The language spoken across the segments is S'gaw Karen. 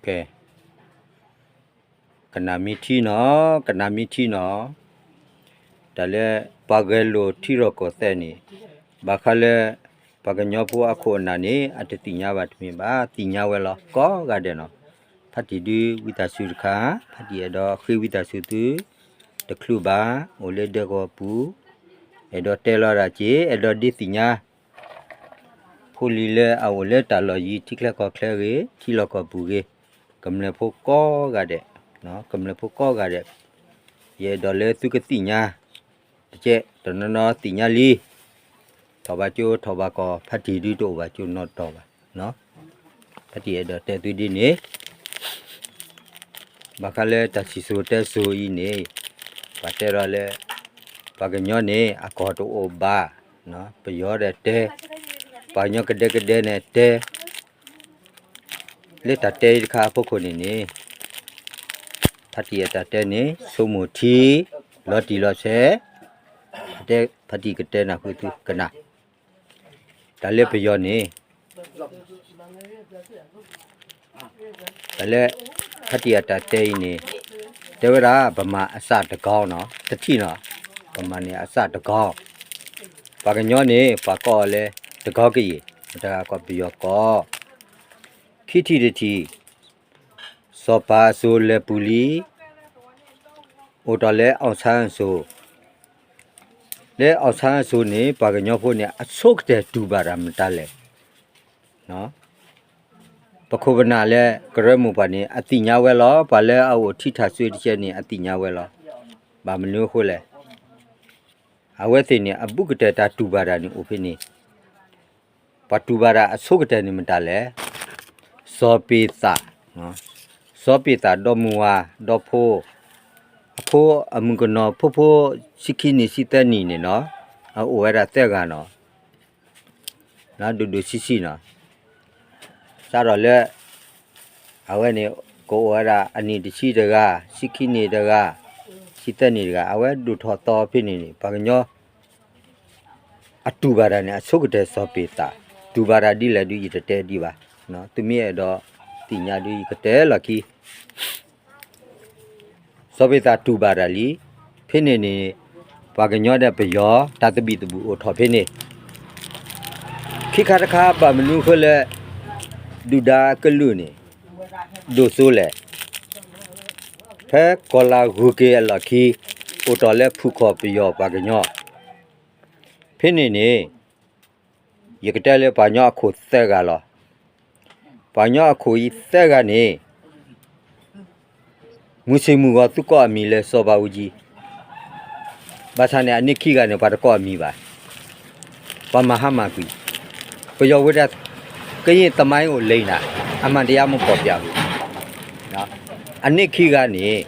ကဲ, ကနၣ်မ့ၢ်ထံနီၤ, ကနၣ်မ့ၢ်ထံနီၤ, တၢ်လၢပှၤဂဲၤလိာ်ထံရူၢ်ကီၢ်သဲးန့ၣ်, ဘၣ်ဃးလၢ ပှၤကညီဖိအခိၣ်အနၢ်န့ၣ် အတသ့ၣ်ညါဘၣ်တမ့ၢ်ဘၣ်, သ့ၣ်ညါဝဲလီၤ ကိးဂၤဒဲးနီၤ. ဖါတံၢ်ဒုးဝံသးစူၤတခါ, ဖါတံၢ်အဲၣ်ဒိးဃ့ဝံသးစူၤသု တချုးဘၣ်, အိၣ်လၢဒဲကဝီၤပူၤ, အဲၣ်ဒိးတဲလီၤဒၣ်က့ၤ, အဲၣ်ဒိးဒုးသ့ၣ်ညါ ဖိလံၤလၢအအိၣ်လၢတၢ်လီၢ်ယံၤ ထံချၢကီၢ်ချၢဂ့ၤ, ထံလီၢ်ကီၢ်ပူၤဂ့ၤ, ကမျၢၢ်ဖိကိးဂၤဒဲး, ကမျၢၢ်ဖိကိးဂၤဒဲး, ယအဲၣ်ဒိးလၢသုကသ့ၣ်ညါ, တကဲတနီၤနီၤသ့ၣ်ညါလံ, ထီၣ်ဘၣ်ကၠိ ထီၣ်ဘၣ်ကီၢ် ဖါတံၢ်ဒုးတအိၣ်ဘၣ်ကၠိနီတတီၤဘၣ်, ဖါတံၢ်အဲၣ်ဒိးတဲသုဒ်န့ၣ် ဘၣ်ဃးလၢတၢ်စံၣ်စိၤတဲစိၤအံၤန့ၣ်, ပှၤတဲဒီးလၢ ပှၤကညီန့ၣ် အကီၢ်တအိၣ်ဘၣ်, ပယီၤဒီးတဲ, ပှၤကညီကဒဲကဒဲန့ၣ်တဲ, လၢတၢ်တဲအံၤတခါအဖီခိၣ်န့ၣ်န့ၣ်, ဖါတံၢ်အတၢ်တဲန့ၣ် ဆိကမိၣ်ထံ, လီၤတံၢ်လီၤဆဲး, ဖါတံၢ်ကတဲနၢ်ဟူသုကနၣ်, တၢ်လၢပယီၤန့ၣ် တၢ်လၢ ဖါတံၢ်အတၢ်တဲအံၤန့ၣ်, တဲဝဲဒၣ် ဗမာအစတကောင်းနီၤ, တထံၣ်နီၤ, ဗမာန့ၣ်အစတကောင်း, ပှၤကညီန့ၣ် ပှၤကိးအီၤလၢ တကောင်းကရင်, မတၤဂၤကိးပယီၤကိး, ခံထံၣ်တထံၣ်, စီၤပၤအစိၤလဲၤပူၤလံ, အိၣ်တီၢ်လၢ အောင်ဆန်း အစိၤ, လၢ အောင်ဆန်း အစိၤန့ၣ် ပှၤကညီဖိန့ၣ် အဆိကတၢၢ်တူၢ်ဘၣ်တၢ်မတၤလဲၣ်, ပခိၣ်ပနၢ်လၢကရၢမိၢ်ပှၢ်န့ၣ် အသ့ၣ်ညါဝဲလီၤ, ပှၤလၢအအိၣ်ထံထၣ်စွ့တကဲန့ၣ် အသ့ၣ်ညါဝဲလီၤ, ဘၣ်မနုၤအဃိလဲၣ်, အဝဲသ့ၣ်န့ၣ် အဘူးကတၢၢ်တၢ်တူၢ်ဘၣ်တၢ်န့ၣ်အိၣ်ဖဲန့ၣ်, ပှၤတူၢ်ဘၣ်တၢ်အဆိကတၢၢ်န့ၣ်မတၤလဲၣ်, စီၤပ့ၤသး, စီၤပ့ၤသးဒီမါဝၤဒီဖိ, အဖိအမုၣ်ကနီၤဖိဖိ ဆံခံနံၣ်ဆံသၢနံၣ်န့ၣ်နီၤ, အအိၣ်ဝဲဒၣ်သၢဂၤနီၤ, ဒိၣ်ဒိၣ်ဆံးဆံးနီၤ, စးထီၣ်လၢ အဝဲန့ၣ် ကအိၣ်ဝဲဒၣ်အနံၣ်တဆံတဂၤ, ဆံခံနံၣ်တဂၤ, ဆံသၢနံၣ်တဂၤ, အဝဲဒိၣ်ထီၣ်သီဖဲန့ၣ်န့ၣ် ပှၤကညီ အတူၢ်ဘၣ်တၢ်န့ၣ် အဆိကတၢၢ်စီၤပ့ၤသး, တူၢ်ဘၣ်တၢ်ဒ်လဲၣ်ဒုးယတတဲဒံးဘၣ်, သုမ့ၢ်အဲၣ်ဒိးသ့ၣ်ညါဒုးယကတဲလီၤခံ စီၤပ့းသးတူၢ်ဘၣ်တၢ်လံ, ဖဲန့ၣ်န့ၣ် ပှၤကညီဒီးပယီၤ တၢ်သဘံၣ်သဘုၣ်အိၣ်ထီၣ်ဖဲန့ၣ်, ခံခါတခါဘၣ်မနုၤအဃိလၢ ဒုၣ်ဒါကလုာ်န့ၣ် ဒိၣ်စိလဲၣ်, ဖဲကီၢ်လၤဂုၤက့ၤအလီၢ်ခံ အိၣ်တီၢ်လၢဖုၣ်ခီၣ်ပယီၤပှၤကညီ, ဖဲန့ၣ်န့ၣ် ယကတဲလၢပှၤကညီအခိၣ်သၢဂၤလီၤ. ပှၤကညီအခိၣ်အံၤသၢဂၤန့ၣ် မုၢ်ဆ့ၣ်မုၢ်ဂီၤသုကိးအမံၤလၢစီၤဘးအူကၠံ, ဘၣ်ဆၣ်န့ၣ် အန့ၣ်ခံဂၤန့ၣ် ပှၤတကိးအမံၤဘၣ်, ပှၤမၤဟါမၢ်ကွံာ်, ပယီၤဝဲဒၣ် ကရင်သမိုင်းကို လိမ်တာ, အမှန်တရား မဖော်ပြဘူး. အန့ၣ်ခံဂၤန့ၣ်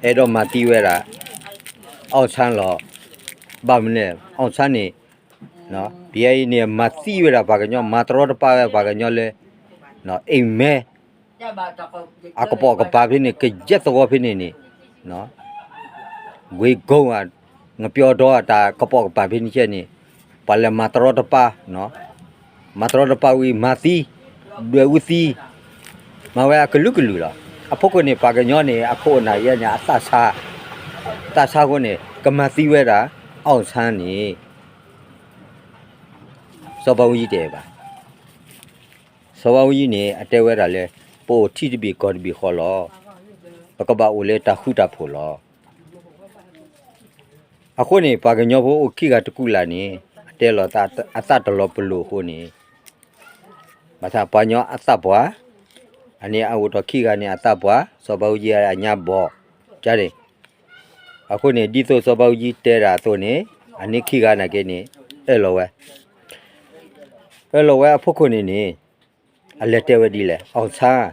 အဲၣ်ဒိးမၤသံဝဲဒၣ် အောင်ဆန်း လီၤ. ဘၣ်မနုၤလဲၣ် အောင်ဆန်း န့ၣ် ပယီၤအံၤန့ၣ် မၤသံဝဲဒၣ်ပှၤကညီ, မၤတရီတပါဝဲပှၤကညီလၢ အိမ်မဲ အကပိာ်ကပၤဖဲန့ၣ် ကယဲၢ်သဝီဖဲန့ၣ်န့ၣ်, ဝ့ကိ ငပျီဒီ အတၢ်ကပိာ်ကပၤဖဲန့ၣ်ကဲန့ၣ်, ပှၤလဲၤမၤတရီတပါ, မၤတရီတပါဝံၤ မၤသံ, ဒွဲၣ်အူသံ, မၤဝဲအကလုာ်ကလုာ်လီၤ. အဖီခိၣ်န့ၣ် ပှၤကညီန့ၣ် အခိၣ်အနၢ်ယဲန့ၣ် အသးဆါ, သးဆါအဃိန့ၣ် ကမၤသံဝဲဒၣ် အောင်ဆန်း န့ၣ် စီၤဘးအူကၠံတအဲၣ်ဘၣ်. စီၤဘးအူကၠံန့ၣ် အတဲဝဲဒၣ်လၢ ပအိၣ်ထံတဘ့ၣ်ကီၢ်တဘ့ၣ်ဃီလီၤ. ပကဘၣ်အိၣ်လၢတၢ်ဃူတၢ်ဖိးလီၤ. အဃိန့ၣ် ပှၤကညီဖိအိၣ်ခံဂၤတကူၣ်လၢ်န့ၣ် အတဲလီၤအသးတလီၤပလိာ်အဃိန့ၣ်, ဘၣ်ဆၣ်ပှၤကညီအသးပှၢ်, အန့ၣ်အအိၣ်ဒီးခံဂၤန့ၣ်အသးပှၢ်, စီၤဘးအူကၠံအညါဘီၣ်, ကန့ၣ်, အဃိန့ၣ် ဒ်သိးစီၤဘးအူကၠံတဲဒၣ်အသိးန့ၣ်, အန့ၣ်ခံဂၤနာ်က့န့ၣ် အၢၣ်လီၤဝဲ, အၢၣ်လီၤဝဲအဖီခိၣ်န့ၣ်န့ၣ် အလဲၤတဲဝဲဒ်လဲၣ်, အောင်ဆန်း,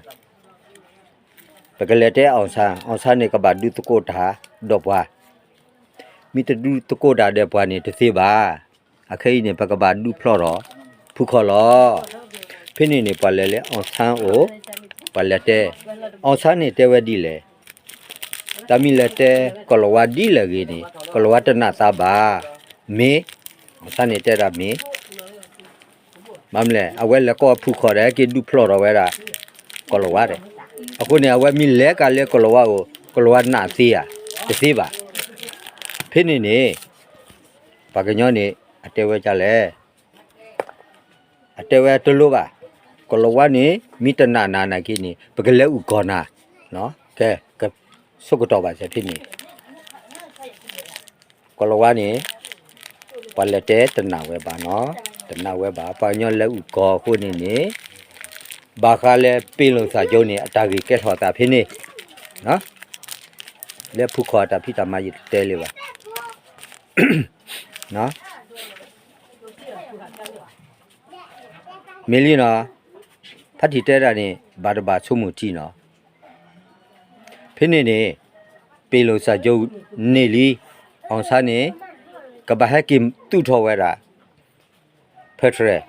ပကလဲၤတဲ အောင်ဆန်း, အောင်ဆန်း န့ၣ် ကဘၣ်ဒုးသကိးတၢ်ဒီးပှၤ, မ့ၢ်တဒုးသကိးတၢ်ဒီးပှၤန့ၣ်တသ့ဘၣ်. အခဲအံၤန့ၣ် ပကဘၣ်ဒုးဖျီၣ်ဒီး ဖုၣ်ခီၣ်လီၤ. ဖဲန့ၣ်န့ၣ် ပှၤလဲၤလၢ အောင်ဆန်း အိၣ်, ပှၤလဲၤတဲ, အောင်ဆန်း န့ၣ် တဲဝဲဒ်လဲၣ်, တၢ်မ့ၢ်လဲၤတဲ ကီၢ်လၤဝါဒ်လဲၣ်ဂ့ၤန့ၣ် ကီၢ်လၤဝါတနာ်သးဘၣ်. မ့ၢ်, အောင်ဆန်း န့ၣ် တဲဒၣ်မ့ၢ် မ့ၢ်မနုၤလဲၣ်, အဝဲလဲၤကိးဖုၣ်ခီၣ်ဒီး က့ၤဒုးဖျီၣ်ထီၣ်ဝဲဒၣ် ကီၤလၤဝါဒီး, အဃိန့ၣ် အဝဲမ့ၢ်လဲၤကးလၢကီၤလၤဝါအအိၣ် ကီၤလၤဝါနာ်သ့ဧါ, တသ့ဘၣ်. ဖဲန့ၣ်န့ၣ် ပှၤကညီန့ၣ် အတဲဝဲဒ်လဲၣ်, အတဲဝဲတလိၣ်ဘၣ်, ကီၤလၤဝါန့ၣ် မ့ၢ်တနာ်နၤနာ်က့န့ၣ် ပကလဲၤအုၣ်ကီၤနၤ, ကဲ, ကဆိကတီၢ်ဘၣ်စဲဖဲန့ၣ် ကီၤလၤဝါန့ၣ် ပှၤလဲၤတဲတနာ်ဝဲဘၣ်နီၤ, တနာ်ဝဲဘၣ်, ပှၤကညီလဲၤအုၣ်ကီၤအဃိန့ၣ်န့ၣ် ဘၣ်ဃးလၢပ့ၤလိာ်သးကၠိန့ၣ် အတၢ်ဂ့ၢ်ကဲထီၣ်သးဖဲန့ၣ်, လၢဖုခီၣ်အတၢ်ဖံးတၢ်မၤယတတဲလၢၤဘၣ်. မ့ၢ်လံနီၤ, ဖါတံၢ်တဲဒၣ်န့ၣ် ဘၣ်တဘၣ်ဆိကမိၣ်ထံနီၤ. ဖဲန့ၣ်န့ၣ် ပ့ၤလိာ်သးကၠိန့ၢ်လံ, အီၣ်ဆၣ်န့ၣ် ကဘၣ်ဟဲက့ၤသူၣ်ထီၣ်ဝဲဒၣ် ဖဲးထရဲၣ်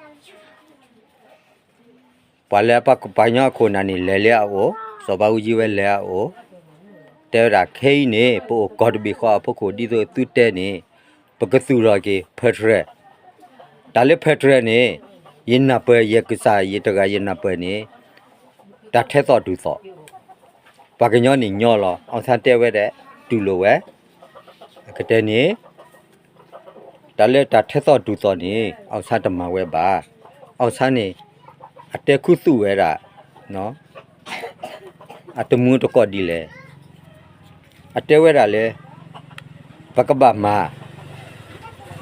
ပှၤလၢပှၤကညီအခိၣ်နၢ်န့ၣ် လဲၤလၢအအိၣ်, စီၤဘးအူကၠံဝဲလဲၤအအိၣ်, တဲဝဲဒၣ်ခဲအံၤန့ၣ် ပအိၣ်ကီၢ်တဘ့ၣ်ဃီအဖီခိၣ် ဒ်သိးသုတဲန့ၣ် ပကသူၣ်ထီၣ်က့ၤ ဖဲးထရဲၣ်, တၢ်လၢဖဲးထရဲၣ်န့ၣ် ယနၢ်ပၢၢ် ယကစၢ်ယတဂၤယနၢ်ပၢၢ်န့ၣ် တၢ်ထဲသိးတုၤသိး ပှၤကညီန့ၣ်ညီလီၤ, အီၣ်ဆၣ်တဲဝဲဒၣ် တူၢ်လိာ်ဝဲ, အကတဲန့ၣ် တၢ်လၢတၢ်ထဲသိးတုၤသိးန့ၣ် အီၣ်ဆၣ်တမၤဝဲဘၣ်. အီၣ်ဆၣ်န့ၣ် အတဲခူသူၣ်ဝဲဒၣ် အတမူတကိးဒ်လဲၣ်, အတဲဝဲဒၣ်လၢ ပကဘၣ်မၤ,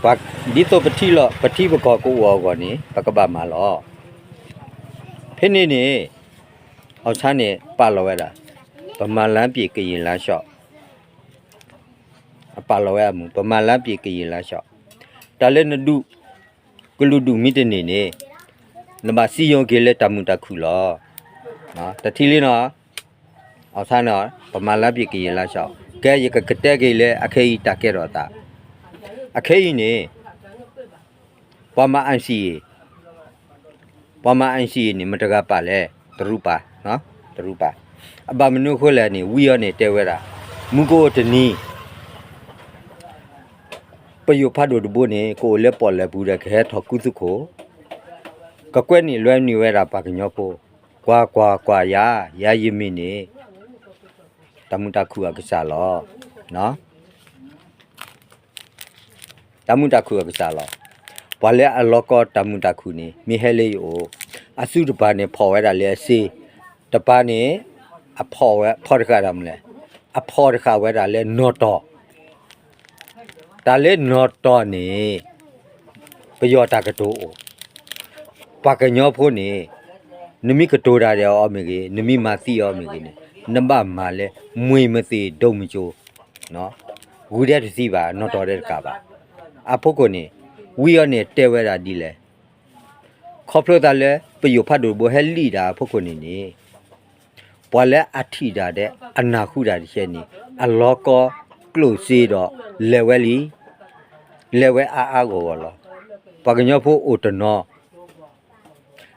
ပှၤဒ်သိးပထံလီၤ ပထံပကီၢ်ကအိၣ်အဂီၢ်န့ၣ် ပကဘၣ်မၤလီၤ. ဖဲန့ၣ်န့ၣ် အီၣ်ဆၣ်န့ၣ် ပာ်လီၤဝဲဒၣ် ပမၤလမ်းပစ်ကရင်လမ်းလျှောက်, အပာ်လီၤဝဲအမူ ပမၤလမ်းပစ်ကရင်လမ်းလျှောက်, တၢ်လၢနဒုး ကလုာ်ဒူၣ်မ့ၢ်တန့ၢ်န့ၣ် နဘၣ်စံယိၤက့ၤလၢတၢ်မုာ်တၢ်ခုၣ်လီၤ. တထံၣ်လံနီၤ, အီၣ်ဆၣ်န့ၣ် ပမၤလမ်းပစ်ကရင်လမ်းလျှောက်, ကဲယကကတဲက့ၤလၢအခဲအံၤတၢ်ကဲထီၣ်သး, အခဲအံၤန့ၣ် ပှၤမၤ NCA, ပှၤမၤ NCA န့ၣ် မတဂၤပာ်လဲၣ်, တရူးပာ်, တရူးပာ်, အဘၣ်မနုၤအဃိလဲၣ်န့ၣ် ဝံအီၤန့ၣ်တဲဝဲဒၣ် မုၢ်ကအိၣ်တနံၤ ပယိၤဖးဒိၣ်တဘိန့ၣ် ကအိၣ်လၢပီၣ်လဲၣ်ပူၤဒီးကဟဲထီၣ်ကူသုးခိၣ်, ကကွဲးန့ၢ်လွဲန့ၢ်ဝဲဒၣ်ပှၤကညီဖိ, ကွၢ်ကွၢ်ကွၢ်ယၤ, ယၤယမ့ၢ်န့ၣ် တၢ်မုာ်တၢ်ခုၣ်အကစၢ်လီၤ. တၢ်မုာ်တၢ်ခုၣ်အကစၢ်လီၤ. ပှၤလၢအလီၤကီတၢ်မုာ်တၢ်ခုၣ်န့ၣ် မ့ၢ်ဟဲလၢယအိၣ်, အစုတပၤန့ၣ် ဖီၣ်ဝဲဒၣ်လၢအစ့, တပၤန့ၣ် အဖီၣ်ဝဲ ဖီၣ်တဃာ်ဒၣ်မလဲၣ်, အဖီၣ်တဃာ်ဝဲဒၣ်လၢနီၣ်တီၢ်, တၢ်လၢနီၣ်တီၢ်န့ၣ် ပယီၤတၢ်ကတိၤအိၣ်, ပှၤကညီဖိန့ၣ် နမ့ၢ်ကတိၤတၢ်ဒီးအီၤမ့ၢ်ဂ့ၤ, နမ့ၢ်မၤသံအီၤမ့ၢ်ဂ့ၤန့ၣ် နဘၣ်မၤလၢ မှေမသ့ၣ်ဒိၣ်မစိၤ, ဂုၤဒဲးတသံဘၣ်, နီၣ်တီၢ်ဒဲးတကးဘၣ်. အဖီခိၣ်န့ၣ် ဝံအီၤန့ၣ်တဲဝဲဒၣ်ဒ်လဲၣ်, ခီဖျိသးလၢပယိၤဖးဒိၣ်တဘိဟဲလံၣ်ဒၣ်အဖီခိၣ်န့ၣ်န့ၣ် ပှၤလၢအထံၣ်တၢ်ဒီးအနၢ်ဟူတၢ်တကဲန့ၣ် အလီၤကီကျိၣ်စ့ဒီးလဲၤဝဲလံ, လဲၤဝဲအါအါဂီၢ်ဂီၢ်လီၤ. ပှၤကညီဖိအိၣ်တနီၤ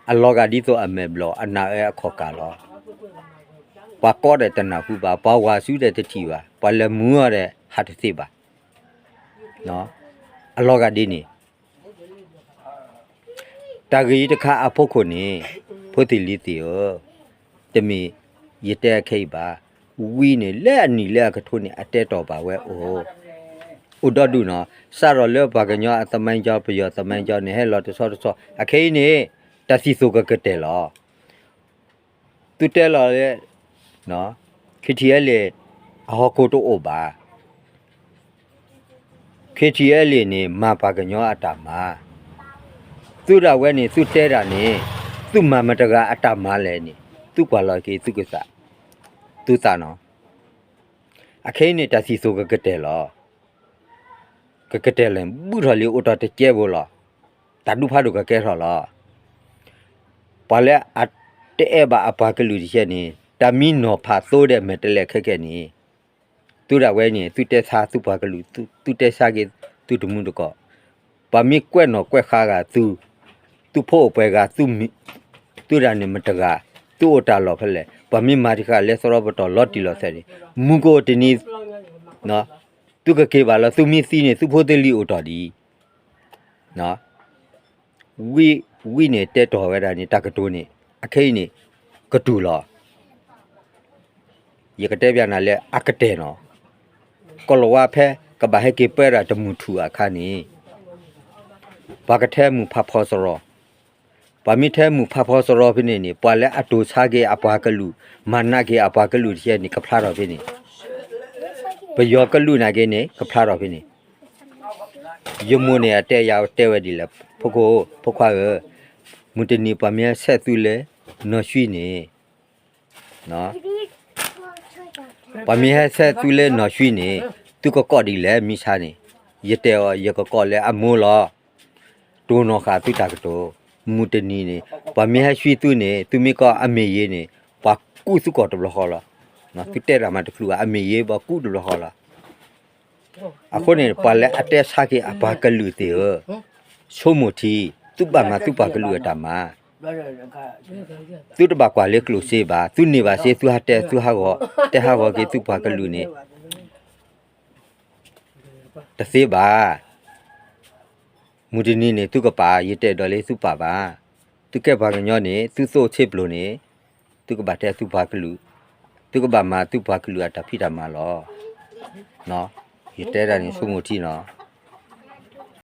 အလီၤဂာ်ဒ်သိးအမဲာ်ဘျီၣ်အနၢ်အၢအခိၣ်ကးလီၤ. ပှၤကိးဒီးတနၢ်ဟူဘၣ်, ပှၤဝၤဆူဒီးတထံၣ်ဘၣ်, ပှၤလဲၤမုာ်အီၤဒီးဟးတသ့ဘၣ်. အလီၤဂာ်ဒ်န့ၣ် တၢ်ဂ့ၢ်အံၤတခါအဖီခိၣ်န့ၣ် ဖိသ့ၣ်လံၤသ့ၣ်ဧၢ, တမ့ၢ်ယတဲအခဲအံၤဘၣ်. ဝံန့ၣ် လၢအနံၣ်လၢအကထိန့ၣ် အတဲတီၢ်ဘၣ်ဝဲအိၣ်, အိၣ်ဒီဒူၣ်နီၤ, စးထီၣ်လၢပှၤကညီအသမိုင်းကြောင်း ပယီၤသမိုင်းကြောင်းန့ၣ် ဟဲလီၤတဆီတဆီ, အခဲအံၤန့ၣ် တၢ်စံၣ်စိၤကကတၢၢ်လီၤ. သုတဲလီၤလၢ ခ့ထံအဲလ့ၣ် အဟီၣ်ခိၣ်တအိၣ်ဘၣ်. ခ့ထံအဲလ့ၣ်န့ၣ် မၤပှၤကညီအတၢ်မၤ, သုဒၣ်ဝဲန့ၣ် သုတဲဒၣ်န့ၣ် သုမၤမတၤတဂၤအတၢ်မၤလဲၣ်န့ၣ် သုကွၢ်လီၤက့ၤသုကသး, သုသးနီၤ. အခဲအံၤန့ၣ် တၢ်စံၣ်စိၤကကတၢၢ်လီၤ. ကကတၢၢ်လဲၣ် ဘုၣ်ထီၣ်လံ အိၣ်တ့ၢ်တကဲဘိလီၤ. တၢ်ဒူၣ်ဖးဒိၣ်ကကဲထီၣ်လီၤ. ပှၤလၢအတအဲၣ်ဘၣ်အပှၤကလုာ်တကဲန့ၣ် တၢ်မံနီၤဖးသိဒီးမဲာ်တဲးလဲးခဲကဲန့ၣ် သုဒၣ်ဝဲန့ၣ် သုတဲဆါသုပှၤကလုာ်, သုတဲဆါက့ၤသုတမူတကိး, ပှၤမ့ၢ်ကွဲးနီၣ်ကွဲးဃါဂၤသု, သုဖိအိၣ်ပှဲၤဂၤ, သုဒၣ်န့ၣ်မတၤတဂၤ, သုအိၣ်တၢ်လီၢ်ဖဲလဲၣ်, ပှၤမ့ၢ်မၤတဃာ်လၢသရီပတီၢ်လီၤတံၢ်လီၤဆဲးန့ၣ် မုၢ်ကအိၣ်တနံၤ သုကက့ၤဘၣ်လီၤ. သုမ့ၢ်သံန့ၣ် သုဖိသုလံၤအိၣ်တ့ၢ်ဒံး. ဝံ, ဝံန့ၣ်တဲတီၢ်ဝဲဒၣ်န့ၣ် တၢ်ကတိၤန့ၣ် အခဲအံၤန့ၣ် ကတူၢ်လီၤ. ယကတဲပျးနၤလၢအကတၢၢ်နီၤ, ကီၢ်လီၤဝါဖဲကဘၣ်ဟဲက့ၤပၢတၢ်တမုၢ်ထူၣ်အခါန့ၣ် ပှၤကထဲမုၢ်ဖးဖီစရီ, ပှၤမ့ၢ်ထဲမုၢ်ဖးဖီစရီဖဲန့ၣ်န့ၣ် ပှၤလၢအတိၢ်ဆါက့ၤအပှၤကလုာ် မၤနးက့ၤအပှၤကလုာ်တကဲန့ၣ် ကဖျါထီၣ်ဖဲန့ၣ်, ပယီၤကလုာ်နာ်က့န့ၣ် ကဖျါထီၣ်ဖဲန့ၣ်, ယမိၢ်န့ၣ်အတဲယၤတဲဝဲဒ်လဲၣ်, ဖိခိၣ်, ဖိခွါဧၢ, မုၢ်တနံၤပှၤမ့ၢ်ဟဲဆဲးသုလၢနီၢ်ဆှံန့ၣ် ပှၤမ့ၢ်ဟဲဆဲးသုလၢနီၢ်ဆှံန့ၣ် သုကကိးဒ်လဲၣ်မ့ၢ်ဆါန့ၣ်, ယတဲအီၤ ယကကိးလၢအမိၢ်လီၤ. တိၢ်နီၣ်ဃာ်သုတၢ်ကတိၤ, မုၢ်တနံၤန့ၣ် ပှၤမ့ၢ်ဟဲဆှံသုန့ၣ် သုမ့ၢ်ကိးအမ့ၢ်ယ့န့ၣ် ပှၤကူၣ်သုကိးတဘျီဃီလီၤ. သုတဲတၢ်မၤတချုးဘၣ် အမ့ၢ်ယ့ပှၤကူၣ်တဘျီဃီလီၤ. အဃိန့ၣ် ပှၤလၢအတဲဆါက့ၤအပှၤကလုာ်သ့ၣ်ဧၢ, ဆိကမိၣ်ထံ, သုဘၣ်မၤသုပှၤကလုာ်အတၢ်မၤ, သုတဘၣ်ကွၢ်လၢကျိၣ်စ့ဘၣ်, သုန့ၢ်ဘၣ်စ့ သုဟးတဲ သုဟးဂီၤ, တဲဟးဂီၤက့ၤသုပှၤကလုာ်န့ၣ် တသ့ဘၣ်. မုၢ်တနံၤန့ၣ် သုကပာ် ယတဲဒီးလၢသုပာ်ဘၣ်. သုကဲပှၤကညီန့ၣ် သုသိၣ်ဆ့ပျိၢ်န့ၣ် သုကဘၣ်တဲသုပှၤကလုာ်, သုကဘၣ်မၤသုပှၤကလုာ်အတၢ်ဖံးတၢ်မၤလီၤ. ယတဲဒၣ်န့ၣ် ဆိကမိၣ်ထံနီၤ.